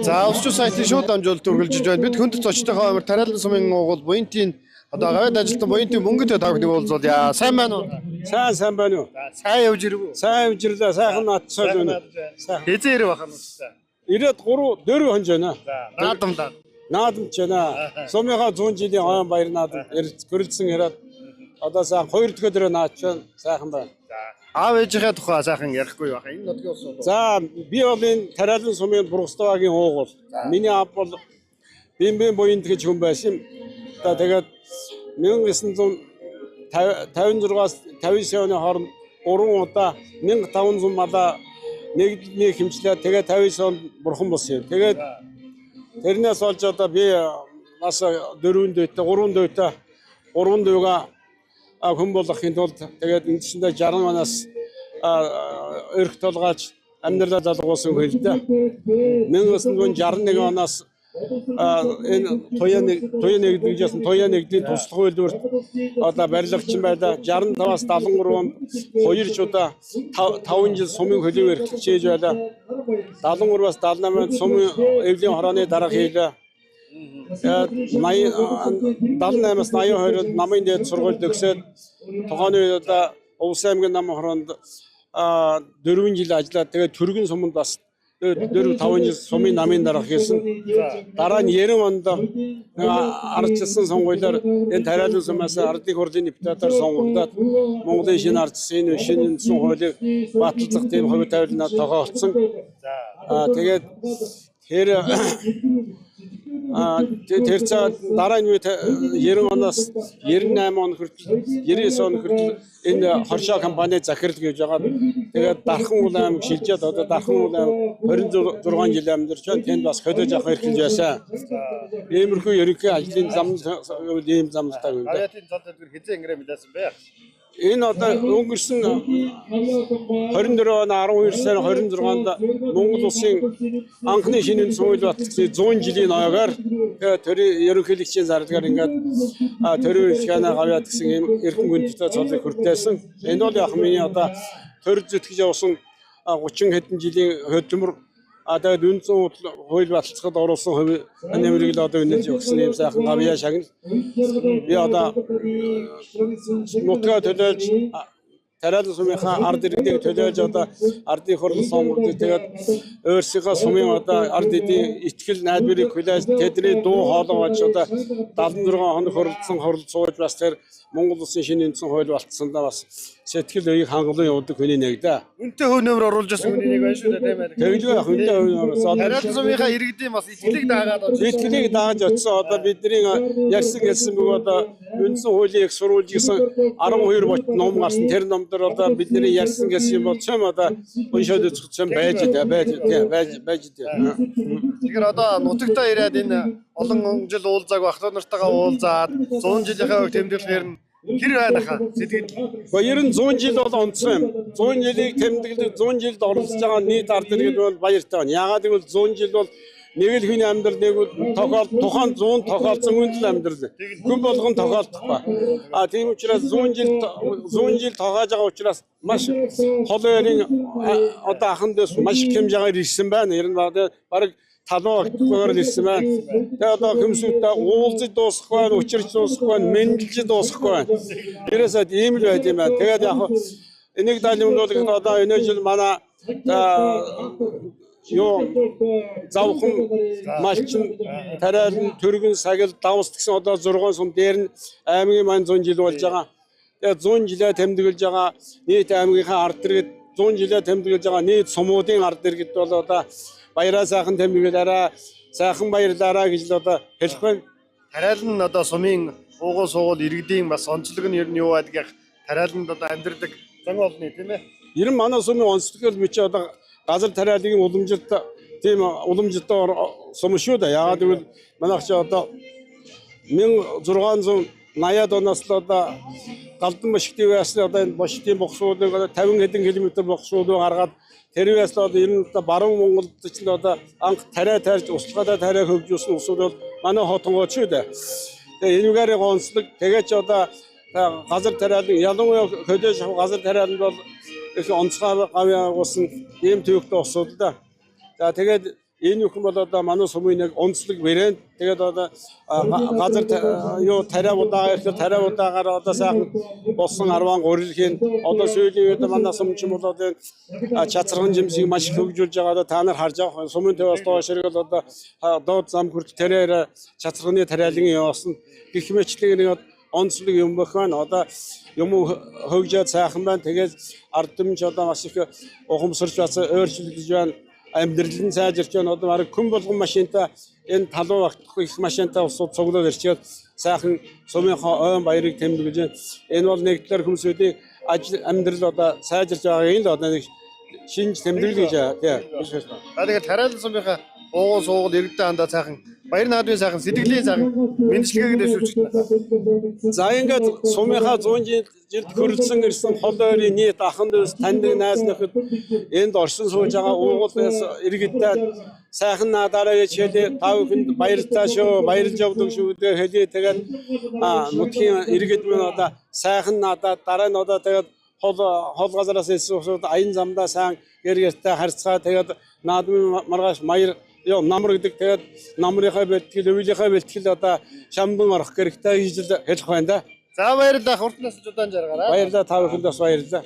За Усчуу сайтын шууд дамжуулалт үргэлжиж байна. Бид хүндэт зочдтойгоо амар Тариалан сумын уугуул Буянтын одоо гавьяад ажилтан Буянтын мөнгөтэй тав нэг уулзуулъя. Сайн байна уу? Сайн сайн байна уу? Сайн явж ирв үү? Сайн явж ирлээ. Сайхан наадсаад байна. Сайхан. Хэзээ ирв бахан уу? Ирээд 3 4 хонж байна. Наадамлаа. Наадамч байна. Сумынхаа 100 жилийн оён баяр наадам гэрэлтсэн яриад одоо сайхан хоёр дахь өдрөө наадч байна. Сайхан байна. Аав ээжийнхээ тухай сайхан ярихгүй баха. Энэ нутгийн ус бол. За би бол энэ Тариалан сумын Бургаставагийн уугуул. Миний аав бол Бимбэн буянд гэж хүн байсан юм. Одоо тэгээд 1956-аас 59 оны хооронд 3 удаа 1500 малаа нэгдэлний хэмжлээ. Тэгээд 59 онд бурхан болсон юм. Тэгээд тэрнээс олж одоо би бас 4 дүйтэй, 3 дүйтэй, 3 дүйгээ хүн болгохын тулд тэгээд үндсэндээ 60 оноос өрх толгойч амьдралаа залгуулсан хөлдөө. 1961 оноос энэ туяа нэг туяа нэгдэл гэж ясан туяа нэгдлийн туслах үйлдвэрт одоо барилгачин байлаа. 65-аас 73 онд хоёр ч удаа 5 жил сумын хөлөв эрхлэгч хийж байлаа. 73-аас 78 онд сумын эвлийн хорооны дарга хийлээ. Тэгээд 80 78-аас 82-д намын дээд сургууль төгсөөд тухайн үед одоо Увс аймгийн нам хороонд 4 жил ажиллаад тэгээд Түргэн суманд бас 4 5 жил сумын намын дарга хийсэн. Дараа нь 90 онд ардчилсан сонгуулиар энэ Тариалан сумаас ардын хурлын депутатаар сонгогдоод Монголын шинэ ардчилсан энэ шинэ үндсэн хуулийг баталцах тийм хувь тавиланаа тогоолцсон. Тэгээд тэр тэр цаа дараа нь 90 оноос 98 он хүртэл 99 он хүртэл энэ хоршоо компани захирал гэж байгаа. Тэгээд Дархан уул аймаг шилжээд одоо Дархан уул аймаг 26 жил амьдарч байна. Тэнд бас хөдөө жавх эрхэлж байсан. Иймэрхүү ерөнхий ажлын зам ийм замналтай юм да. Гавьяатын цол дэлгэр хэзээ ингэрээ мэдээсэн бэ? Энэ одоо өнгөрсөн 24 он 12 сарын 26-нд Монгол улсын анхны шинэ үндсэн хууль батлагдсны 100 жилийн ноёгоор тэгээд төрийн ерөнхийлөгчийн зарлагаар ингээд төрийн үйлчлэгээний гавьяат гэсэн ийм эрхэм хүндтэй цолыг хүртээсэн. Энэ бол яг миний одоо төр зүтгэж явсан 30 хэдэн жилийн хөдөлмөр тэгээд үндсэн хууль баталцахад оруулсан хувь нэмрийг л одоо үнэлж өгсөн ийм сайхан гавьяа шагнал. Би одоо нутгаа төлөөлж Тариалан сумынхаа ард иргэдийг төлөөлж одоо ардын хурл сонгогдож тэгээд өөрсдийнхөө сумын одоо ард эдийн итгэл найдварыг хүлээж тэдний дуу хоолой болж одоо 76 хоног хуралдсан хурал сууж бас тэр Монгол улсын шинэ үндсэн хууль болцсондоо бас сэтгэл үеийг хангалуун явуулдаг хүний нэг дээ. Үнтэй хөв нөмөр оруулж байсан хүний нэг байна шүү дээ тийм ээ. Тэгэлгүй яг үнтэй хувь Тариалан сумынхаа иргэдийн бас итгэлийг дагаад очсон. Итгэлийг дааж очсон одоо бидний ярьсан хэлсэн бүх одоо үндсэн хуулийн их сурвалж гэсэн 12 бот ном гарсан. Тэр ном дээр одоо бидний ярьсан гэсэн юм бол цөм одоо уншаад үзэх цөм байж байж байж байж. Тэгэхээр одоо нутагтаа ирээд энэ олон жил уулзааг ах トゥ нартайгаа уулзаад 100 жилийнхээ үг тэмдэглэхээр нь хэр байна хаа сэтгэл. Гэхдээ ер нь 100 жил бол онцгой юм. 100 жилийг тэмдэглэх 100 жилд оролцож байгаа нийт ард иргэд бол баяртай байна. Яагаад гэвэл 100 жил бол нэг л хүний амьдрал нэг бол тохиол тухайн 100 тохиолдсон хүн л амьдрал. Хүн болгон тохиолдохгүй. А тийм учраас 100 жил 100 жил тоогоож байгаа учраас маш хол ойрын одоо ахан дэс маш их хэмжээгээр ирсэн байна. Ер нь бараг талуу огтхоор л ирсэн байна. Тэгээ одоо хөмсүүдээ уулзаж дуусахгүй байна, учирч дуусахгүй байна, мэндэлж дуусахгүй байна. Ерөөсөө ийм л байд юм байна. Тэгээд яг энийг дайлмуулахад одоо энэ жил манай юу завхан малчин тариалан түргэн сагил давс гэсэн одоо 6 сум дээр нь аймгийн маань 100 жил болж байгаа. Тэгээ 100 жилээ тэмдэглэж байгаа нийт аймгийнхаа ард иргэд 100 жилээ тэмдэглэж байгаа нийт сумуудын ард иргэд бол одоо баяраа сайхан тэмдэглээрээ сайхан баярлаараа гэж л одоо хэлэх байна. Тариалан нь одоо сумын уугуул суугуул иргэдийн бас онцлог нь ер нь юу байдгийг тариаланд одоо амьдардаг зан олны тийм ээ. Ер нь манай сумын онцлог л би чи одоо газар тариалын уламжилт тийм уламжилттай сум шүү дээ. Яагаад гэвэл манайх чи одоо 1680-ад оноос л одоо Галдан бошигтын байсны одоо энэ бошигтын богсуудыг одоо 50 хэдэн километр богсуудыг гаргаад тэр үеэс л одоо ер нь одоо баруун Монголд ч л одоо анх тариа тарьж услахадаа тариа хөгжүүлсэн улсууд бол манай хотонгууд шүү дээ. Тэгээ энэгээр онцлог тэгээ ч одоо газар тариалан ялангуяа хөдөө шав газар тариалан бол их онцгой гавь агуулсан ийм төвөгтэй улсууд л да. За тэгээд Энэ бүхэн бол одоо манай сумын нэг онцлог брэнд. Тэгээд одоо газар юу тариа удаага ирэхэд тариа удаагаар одоо сайхан болсон арван гурилхийн одоо сүүлийн үед манай сумчин бол одоо чацархан жимсийг маш их хөгжүүлж байгаа. Одоо та нар харж байгаа сумын тавиас доош эргэл одоо доод зам хүртэл тариа чацарханы тариалан явсан. Гэх мэтлэг нэг онцлог юм байх байна. Одоо юм хөгжөөд сайхан байна. Тэгээд ард түмэн ч одоо маш их ухамсарч бас өөрчлөгдөж байна. Амьдрал нь сайжирч байна. Одоо бараг хүн болгон машинтай энэ талуу багтахгүй их машинтай усууд цуглаад ирчээд сайхан сумынхаа ойн баярыг тэмдэглэж байна. Энэ бол нэг талаар хүмүүсүүдийн ажил амьдрал одоо сайжирч байгааг л одоо нэг шинж тэмдэглэл гэж тий. За тэгээд тариалан сумынхаа уугуул суугуул иргэдээ хандаа сайхан баяр наадмын сайхан сэтгэлийн сайхан мэндчилгээг дэвшүүлж байна. За ингээд сумынхаа 100 жилд хөрөлдсөн ирсэн хол ойрын нийт ахан дүүс таньдаг найз нөхөд энд оршин сууж байгаа уугуул иргэдтэй сайхан наадаараа гэж хэлье. Та бүхэнд баярлалаа шүү. Баярлж явдаг шүү гэдэг хэлье. Тэгээд нутгийн иргэд минь одоо сайхан наадаа дараа нь одоо тэгээд хол газараас ирсэн усууд аян замдаа сайн гэр гэртэй харьцаа тэгээд наадмын маргааш маяр ёо намар гэдэг тэгээд намрынхаа бэлтгэл, өвлийнхаа бэлтгэл одоо шамбан орох хэрэгтэй гэж хэлэх байна да. За баярлалаа. Хурдан насалж удаан жаргаарай. Баярлалаа, та бүхэнд бас баярлалаа. За.